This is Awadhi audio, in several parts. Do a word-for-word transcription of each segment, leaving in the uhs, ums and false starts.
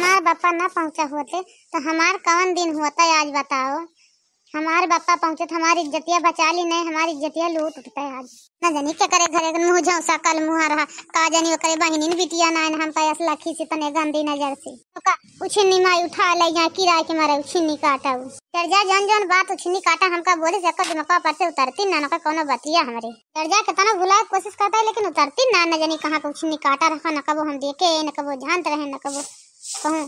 हमार बापा ना पहुँचा होते तो हमार कवन दिन होता है आज बताओ। हमार बापा पहुँचे तो हमारी इज्जतिया बचा ली, नहीं हमारी इज्जतिया लूट उठता है आज। न जानी के करे घरे के मुँह झौसा कल मुँह रहा, का जानी ओकरे बहिनी न बिटिया ना आइन हम पायस लखी से तने गंदी नजर से। तो का उछिन्नी माई उठा ले यहाँ किराए के मारे उछिन्नी काटा उ। चल जा जौन जौन बात उछिन्नी काटा हमका बोले से ओकर दिमाग पर से उतरती ना, ना कोनो बतिया हमरे। चल जा केतना भुलाए के कोशिश करता है लेकिन उतरती ना, न जानी कहाँ के उछिन्नी काटा रखा, न कबो हम देखे, न कबो जानत रहे, न कबो कहूँ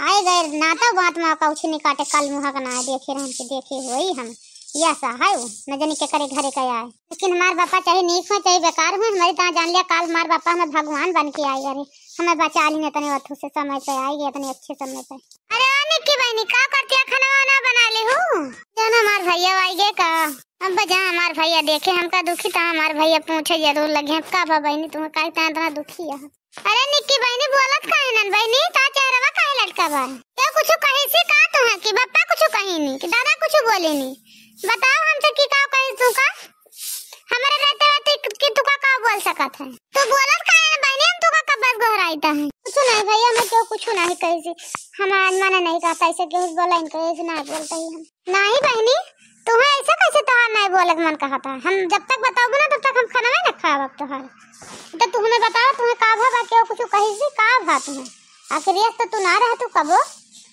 आए गए नाता बात में का उछिन्नी काटे कल मुँह का ना देखे रहन के देखे होई हम। यह सा है उ, न जानी के करे घरे का आए। लेकिन हमार बापा चाहे नीक हो चाहे बेकार हो, हमारी तहाँ जान लिया काल हमार बापा हमें भगवान बन के आई। अरे हमें बचा ली इतने अथू से समय पे आई गए, इतने अच्छे समय पे। अरे ओ निक्की बहनी का करती है, खाना वाना बना ली हूँ? जान हमार भैया आई गए का? अब जा हमार भैया देखे हमका दुखी तो हमार भैया पूछे जरूर लगे हैं, का बा बहनी तुम्हें काहे इतना इतना दुखी है? अरे निक्की बहनी बोलत काहे नन बहनी, ता चेहरवा काहे लटका बा? क्या कुछ कही सी का तुम्हें कि बप्पा कुछ कही नहीं कि दादा कुछ बोले नहीं? बताओ हमसे कि का कही तू का? हमारे रहते रहते कि, कि तू का, का बोल सकत है? तू बोलत काहे ना बहनी, हम तू का कब्बस गोहराइता है? कुछ नहीं भैया, मैं क्यों कुछ नहीं कही सी। हम आज माने नहीं कहता ऐसे क्यों बोला इनको, ऐसे ना बोलता ही हम। नहीं बहनी, तुम्हें ऐसे कैसे तोहार नहीं बोले के मन कहता है? हम जब तक बताओगे ना तब तक हम खाना नहीं ना खाब अब तोहार। तो तू हमें बताओ तुम्हें का भा बा, क्यों कुछ कही सी का भा तुम्हें? आखिर ये तो तू ना रह तू कबो।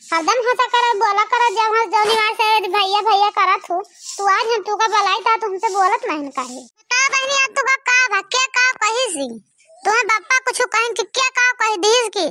हरदम हंसा कर बोला कर जब हंस जौनी मार से भैया भैया करत हूँ। तू आज हम तू का बुलाई था तू हमसे बोलत नहीं काहे? का बहनी, आज तुका का भा, के का कही सी? तुम्हें बप्पा कुछ कहिन कि के का कह दीस कि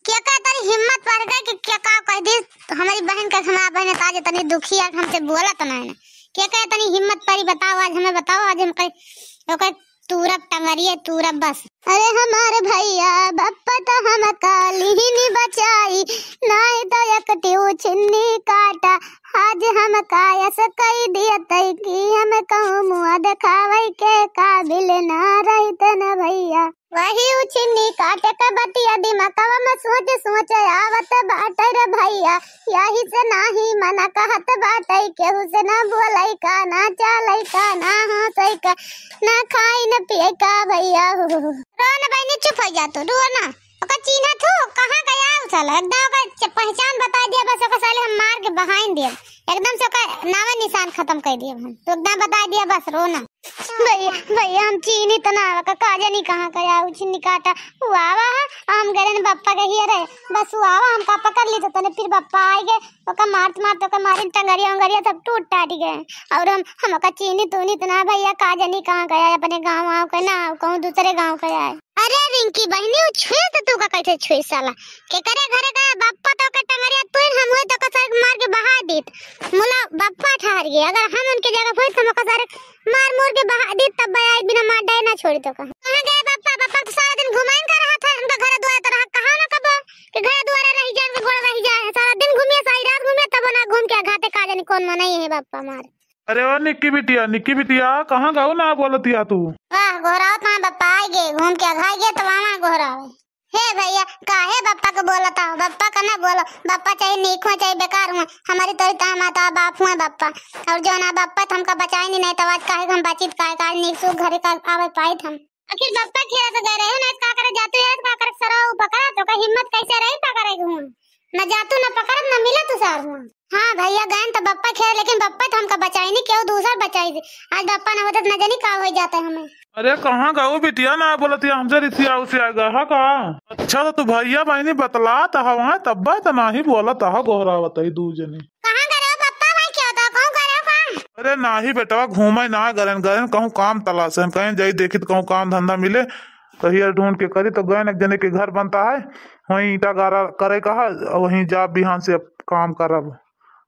के का तेरी हिम्मत बढ़ गई कि के का कह दीस? तो हमारी बहन के, हमारा बहन ताज इतनी दुखी है कि हमसे बोलत नहीं ना। के का इतनी हिम्मत परी बताओ, आज हमें बताओ, आज हम कहीं ओकर तूरब टंगरिए तूरब बस। अरे हमार भैया बप्पा तो हम काली ही नहीं बचाई, नहीं तो एक टिऊ छिन्नी काटा आज हम कायस कई दियतई कि हम कहूँ मुँह देखावई के काबिल ना रहित न भैया। वही उछिन्नी काटे का बतिया दिमागवा में सोच सोच आवत बाटे रे भैया। यही से नाही मना कहत बाटे, केहू से ना बोलई का, ना चालई का, ना हंसई का, ना खाई न पिए का भैया हो। रो न बहनी, चुप हो जा तू, रो ना। ओका चीन्हत हो, कहाँ गया उ साला? एकदम ओका च-, पहचान बता दिया बस, ओका साले हम मार के बहाइन दिया, एकदम से ओका नामे निशान खत्म कर दिया हम। तो एकदम बता दिया बस, रो ना। भैया, भैया, हम चीन्हित ना, ओका का जानी कहाँ गया, उछिन्नी काटा। उ आवा है, हम गए रहन बप्पा के हियरे, बस उ आवा, हमका पकड़ ली तो तने फिर बप्पा आए गए, ओका मारत मारत ओका मारिन टंगरिया उंगरिया सब टूट टाट गए। और हम, हम ओका चीन्हित उन्हित ना भैया, का जानी कहाँ गया, अपने गाँव आव के ना, कहूँ दूसरे गाँव के आए। अरे रिंकी बहनी, उ छुए तो तू का कैसे छुए साला? केकरे घरे गए बप्पा तो के टंगरिया तू हम हुए तो का सर मार के बहा देत। मुला बप्पा ठहर गए, अगर हम उनके जगह होई तो हम ओका सारे मार मोर के बहा देत, तब बया एक बिना मार डाय ना छोड़ी तो का। कहाँ गए बप्पा? बप्पा तो सारा दिन घुमाइन का रहा था, उनका घर दुआर तो रहा, कहाँ ना कबो कि घर दुआरे रह जाए, उनका गोड़ रह जाए, सारा दिन घूमिए, सारी रात घूमिए, तब ना घूम के घाटे का जानी कौन मनाई है बप्पा मार। अरे ओ निक्की बिटिया, निक्की बिटिया, कहाँ गऊ ना बोलतिया तू? वाह, गोहरावत ना बप्पा आए गे, घूम के अघाई गे, तब आवा गोहरावे। हे भैया, काहे बप्पा के बोलत हो? बप्पा का ना बोलो, बप्पा चाहे नीक हो चाहे बेकार हो, हमारी तोरी तो माता बाप हुए बप्पा। और जो ना बप्पा तो हमका बचाए नहीं, नहीं तो आज काहे हम बचित, काहे का नीक सुख घरे का आवे पाइत हम। आखिर बप्पा खेला तो गए रहे, नहीं तो का करे जातू है, तो का करे सरो पकड़ा, तो का हिम्मत कैसे रही पकड़े के हुआ? न जातू, न पकड़ब, न मिला तू सार हुआ। हाँ भैया, गए तो बप्पा खेल, लेकिन बप्पा तो हमका बचाई नहीं, केहू दूसर बचाई दे। आज बप्पा न होते तो न जानी का हो जाता हमें। अरे कहाँ गऊ बिटिया ना बोलत है, हमसे रिसिया उसिया गया है का? अच्छा तो तू भैया बहनी बतलात हवा, तब्बा तो नाही बोलत ह, गोहरावत है दू जनी। कहाँ गए हो बप्पा भाई, क्या होता, कहूँ गए हो का? अरे नाही बेटवा, घूमे ना गरन, गरन कहूँ काम तलाशे, कहीं जाई देखी तो कहूँ काम धंधा मिले, तो हियर ढूंढ के करी। तो गए एक जने के घर बनता है, वहीं ईंटा गारा करे का है, वहीं जा बिहान से काम करब,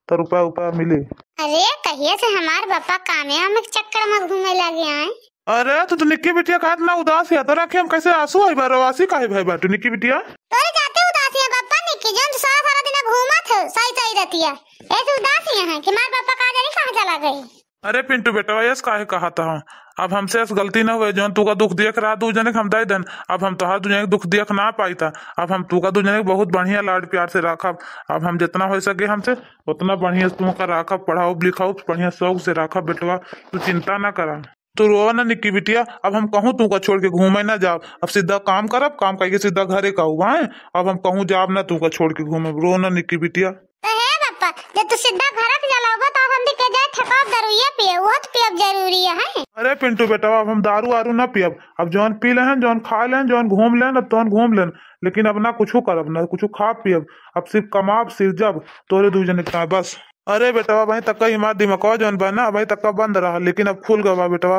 तो रुपया उपया मिले। अरे कहिए से हमार बप्पा कामे हम चक्कर में घूमे लगे आए। अरे तू तो निक्की बिटिया काहे इतना उदास है, तोरा आँखी में कैसे आंसू आई बा, रोवासी काहे भाई बाटू निक्की बिटिया? तोरे जाते उदास है बप्पा निक्की, जौन तू सारा सारा दिन घूमत हो सही सही रहती है, ऐसे उदास ही है कि मार बप्पा कहाँ जाने कहाँ चला गए। अरे पिंटू बेटवा, यस काहे कहत हो? अब हमसे यस गलती न हुए, जौन तू का दुख देख रहा दू जने के हम दे देन, अब हम तोहार दू जने के दुख देख ना पाई था। अब हम तू का दू जने के बहुत बढ़िया लाड प्यार से राखब। अब हम जितना हो सके हमसे उतना बढ़िया से तू का राखब, पढ़ाउब लिखाउब बढ़िया शौक से राखब बेटवा, तू चिंता ना करा। तू रोवा ना निक्की बिटिया, अब हम कहूँ तू का छोड़ के घूमे ना जाब। अब सीधा काम करब, काम करके सीधा घरे का हुआ है। अब हम कहूँ जाब ना तू का छोड़ के घूमे, रो ना निक्की बिटिया। तो हे बापा, जब तू सीधा घर के चला होगा तो अब हमनी के जाए ठेकाब दारुइया पिए, वो तो पियब जरूरी है। अरे पिंटू बेटवा, अब हम दारू वारू ना पियब। अब जौन पी लेहन, जौन खा लेहन, जौन घूम लेहन, अब तौन घूम लेहन, लेकिन अब ना कुछ करब, ना कुछ खाब पियब। अब सिर्फ कमाब सिरजब तोरे दू जने का बस। अरे बेटवा, अबहीं तक ही हमार दिमागवा जौन बा ना, अबहीं तक बंद रहा, लेकिन अब खुल गवा बेटवा।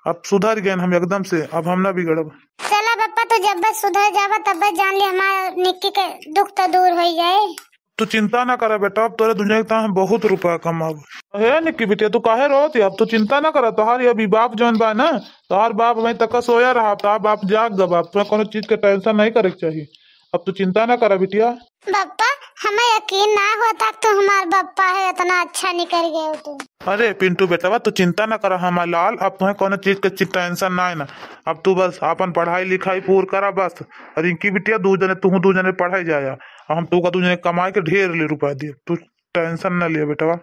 अब सुधर गए हम एकदम से, अब हम ना बिगड़ब। चला बापा, तू जब बस सुधर जावा तब बस जान ले हमार निक्की के दुख तो दूर हो जाए। तू चिंता ना करा बेटा, अब तोरे दुनिया के हम बहुत रुपया कमाब। हे निक्की बिटिया, तू काहे रोत है? अब तू चिंता ना करा, तोहार ये अभी बाप जौन बा ना, तोहार बाप अबहीं तक सोया रहा, तोहार बाप जाग गवा। अब तुम्हें कोनो चीज के टेंशन नहीं करे के चाहिए। अब तू चिंता ना करा बिटिया। बप्पा, हमें यकीन ना होता कि तू हमार बप्पा है, इतना अच्छा निकल गए हो तू। अरे पिंटू बेटवा, तू चिंता ना करा हमार लाल, अब तुम्हें कोनो चीज के चि-, टेंशन ना है ना। अब तू बस अपन पढ़ाई लिखाई पूर करा बस। और रिंकी बिटिया, दू जने, तू दू जने पढ़ाई जाया, और हम तू का दू जने कमाई के ढेर ले रुपया दिए, तू टेंशन ना लिया बेटवा।